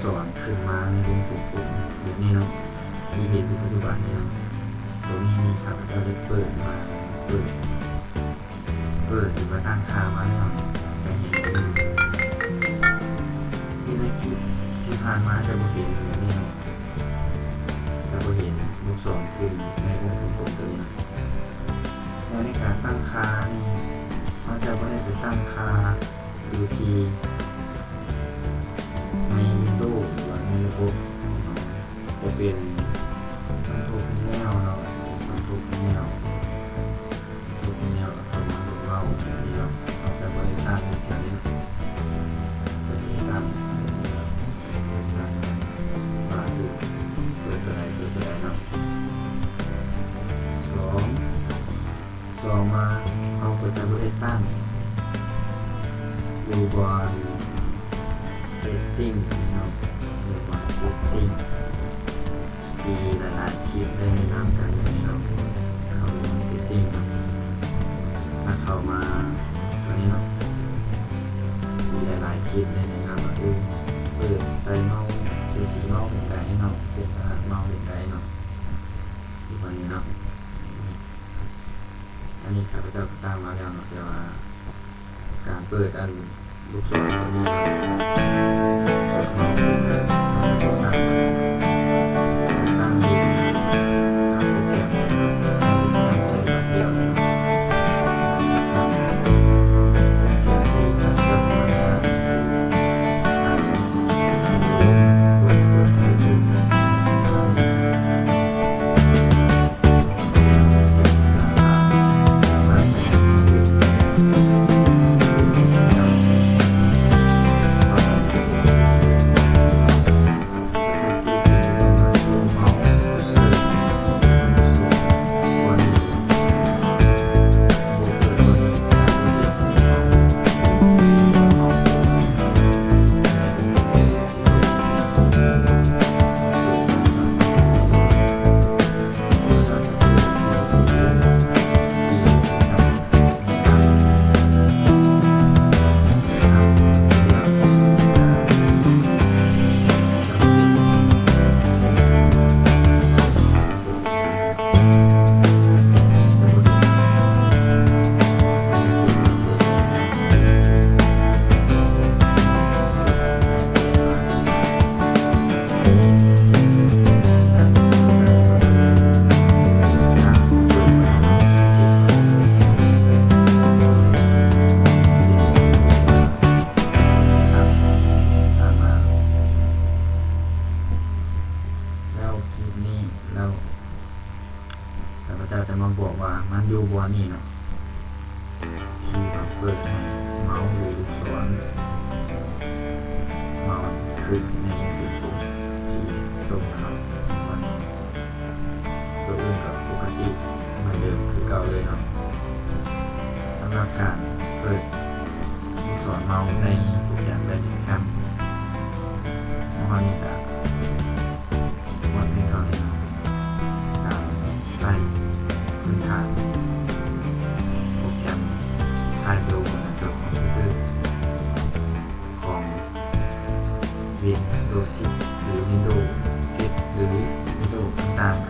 ສອນຂຶ້ນມາໃນວົງກົມໆແບບນີ້ເນາະ ທີ່ເຫັນຢູ່ປັດຈຸບັນນີ້ເນາະ. ໂຕນີ້ນີ້ ຂ້າພະເຈົ້າໄດ້ເປີດມາ ເປີດ ເປີດ ຫຼືວ່າຕັ້ງຄ່າມາແລ້ວ ຈະເຫັນຢູ່ ທີ່ໃນຄລິບທີ່ຜ່ານມາຈະບໍ່ເຫັນແບບນີ້ເນາະ ຈະບໍ່ເຫັນລູກສອນຂຶ້ນໃນວົງກົມໆໂຕນີ້ເນາະ. ແລະໃນການຕັ້ງຄ່ານີ້ ເຮົາຈະບໍ່ໄດ້ໄປຕັ້ງຄ່າຢູ່ທີ່ໃນວິນໂດ ຫຼືວ່າໃນລະບົບ ຈະເປັນຄອນໂທຣແພນເນວເນາະ ຄອນໂທຣແພນເນວ ຄອນໂທຣແພນເນວ ເຂົ້າມາເວົ້າແບບນີ້ເນາະ. ເຮົາຈະບໍ່ໄດ້ຕັ້ງຢູ່ແຖວນີ້ເນາະ ຈະບໍ່ໄດ້ຕັ້ງ ຕັ້ງວ່າເປີດຕົວໃດ ເປີດຕົວໃດເນາະ. ສອງ ສອງມາ ເຮົາກໍຈະບໍ່ໄດ້ຕັ້ງຢູ່ບ່ອນເຊັດຕິ້ງເນາະ ຢູ່ບ່ອນເຊັດຕິ້ງ ທີ່ຫຼາຍໆຄລິບໄດ້ແນະນຳກັນເນາະ ເຂົ້າຢູ່ບ່ອນເຊັດຕິ້ງເນາະ. ຖ້າເຂົ້າມາຕົວນີ້ເນາະ ທີ່ຫຼາຍໆຄລິບໄດ້ແນະນຳວ່າ ເອີ ເປີດໃສ່ເມົາ ໃສ່ສີເມົາເປັນໃດເນາະ ເປັນຂະໜາດເມົາເປັນໃດເນາະ ຢູ່ບ່ອນນີ້ເນາະ. ອັນນີ້ຂ້າພະເຈົ້າກໍຕັ້ງມາແລ້ວເນາະ ແຕ່ວ່າການເປີດອັນລູກສອນຕົວນີ້ເນາະ ຕັ້ງ ຕັ້ງຢູ່ ຕັ້ງໂປຣແກຣມ ຕັ້ງໃສ່ບາດດຽວເລີຍເນາະ. ແລ້ວຄລິບນີ້ ແລ້ວຂ້າພະເຈົ້າຈະມາບອກວ່າມັນຢູ່ບ່ອນນີ້ເນາະ ທີ່ວ່າເປີດໃຫ້ເມົາສ໌ ຫຼືລູກສອນ ເມົາສ໌ຂຶ້ນໃນຈຸດທີ່ສົ່ງເນາະ. ຕົວອື່ນກໍປົກກະຕິເໝືອນເດີມຄືເກົ່າເລີຍເນາະ. ສຳລັບການເປີດລູກສອນເມົາສ໌ໃນໂປຣແກຣມໄດແນມິກແຄມຂອງເຮົານີ້ກໍໝົດເພງເທົ່ານີ້ເນາະ. ການໃຊ້ພື້ນຖານໂປຣແກຣມ Time Builder ເປັນຕົວຂອງຄອມພິວເຕີ ຂອງ Windows ສິບ ຫຼື Windows ເຈັດ ຫຼື Windows ຕ່າງໆ